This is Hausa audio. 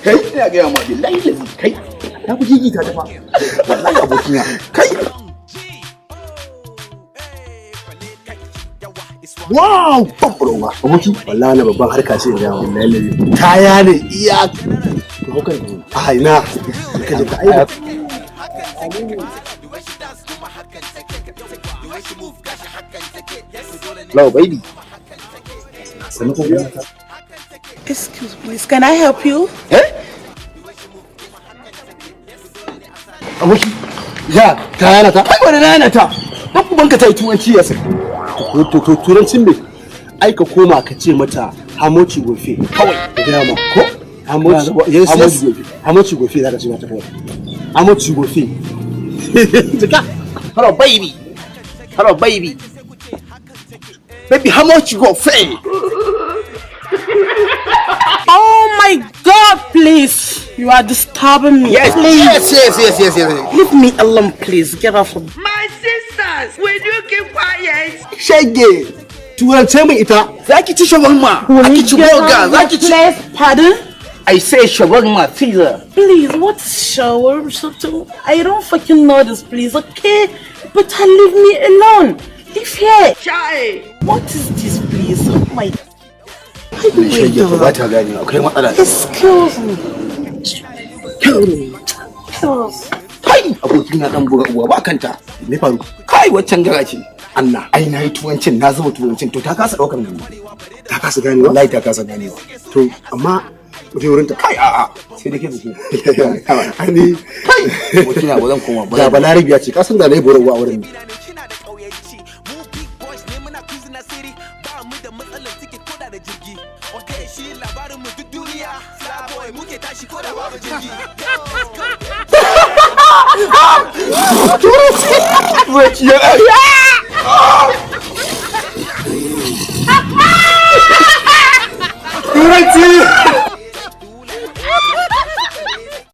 Kai ina gaya ma billahi lazi kai. Ta fi gigita ta fa. Wallahi abokina. Kai. Wow, bambaro. Aboki, wallahi na babban harka ce da yawa. Billahi lazi. Kaya ne iya. Haukan ka. A ina. Ka je ka aika. Hello baby. Sannu ko kuma ta. Excuse please, can I help you? Eh? Aboki. Ya, kaya na ta. Kai wani nana ta. Dan ubanka ta yi turanci ya sai. To turancin me? Ai ka koma ka ce mata hamoci gofe. Kawai. Ka gaya ma ko? Hamoci, yes, Hamoci yes. gofe. Hamoci gofe za ka ce mata kawai. Hamoci gofe. Jika. Hello baby. Hello baby. Baby, how much you go pay? Oh my God, please. You are disturbing me. Yes, please. yes, yes, yes, yes, yes. Leave me alone, please. Get off of My sisters, will you keep quiet? Shege. Turance min ita. Zaki ci shawarma. Zaki ci Get out burger. of my Zaki ci. place. Pardon? I say shawarma pizza. Please, what is shower? I don't fucking know this, please, okay? But leave me alone. Leave here. Chai. What is this, please? Oh my. Are you Shege weirdo? ba ta gane akwai matsala. Excuse me. Excuse. Kai abokina dan buga uwa ba kanta. Me faru? Kai waccan gara ce. Allah. Ai na yi turancin na zuba turancin to ta kasa daukar nan. Ta kasa ganewa? Wallahi ta kasa ganewa. To amma mu je wurin ta. Kai a'a sai da ke zuke. Ai ni Kai abokina ba zan koma ba. da balarabiya ce ka san da na yi borarwa a wurin. Turanci. Turanci ya.